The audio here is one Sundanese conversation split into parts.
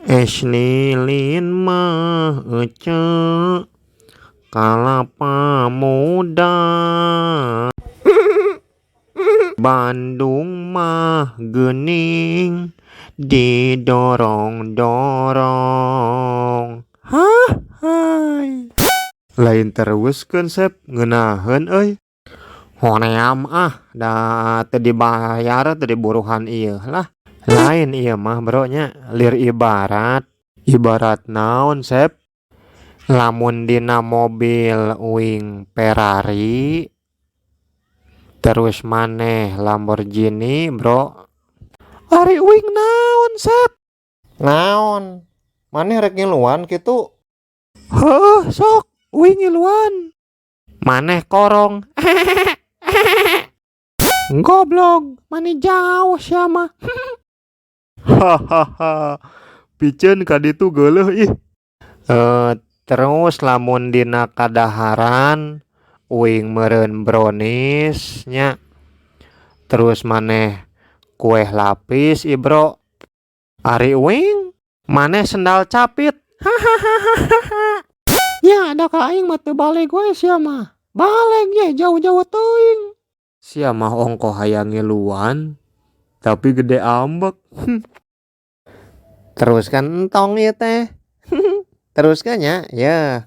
Es lilin mah ece kalapa muda. Bandung mah geuning didorong-dorong. Hah hai. Lain teruskeun, Sep, ngeunaheun euy. Hoream ah, da teu dibayar teu diburuhan ieu lah. Lain ieu mah, Bro, nya lir ibarat. Ibarat naon, Sep? Lamun dina mobil uing Ferrari, terus maneh Lamborghini, Bro. Ari uing naon, Sep? Naon? Maneh rek ngiluan kitu? Heuh, sok uing ngiluan. Maneh korong. Goblok, mani jauh sia mah. Hahaha. Piceun ka ditu, geuleuh ih. Terus lamun dina kadaharan uing meureun brownies nya. Terus maneh kue lapis, Ibro. Ari uing maneh sendal capit. Hahaha. Ya da ka aing mah teu baleg we sia mah. Baleg ye jauh-jauh teuing. Sia mah ongkoh hayang ngiluan tapi gede ambek. Terus kan entong ieu teh. Teruskeun nya, yeuh.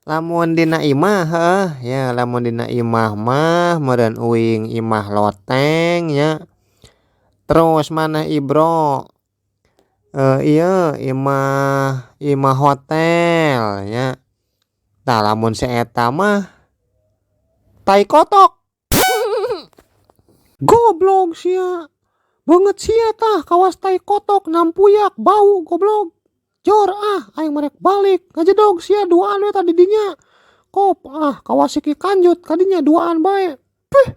Lamun dina imah, heuh ya, lamun dina imah mah meureun uing imah loteng nya. Terus maneh, Ibro, ieu imah imah hotel nya. Tah, lamun si eta mah tai kotok. Goblok sia. Beungeut sia tah kawas tai kotok nampuyak bau, goblok. Jor ah, aing mah rek balik, ngajedog sia duaan we tah di dinya. Kop ah, kawas si Ki Kanjut kadinya duaan bae. Pih.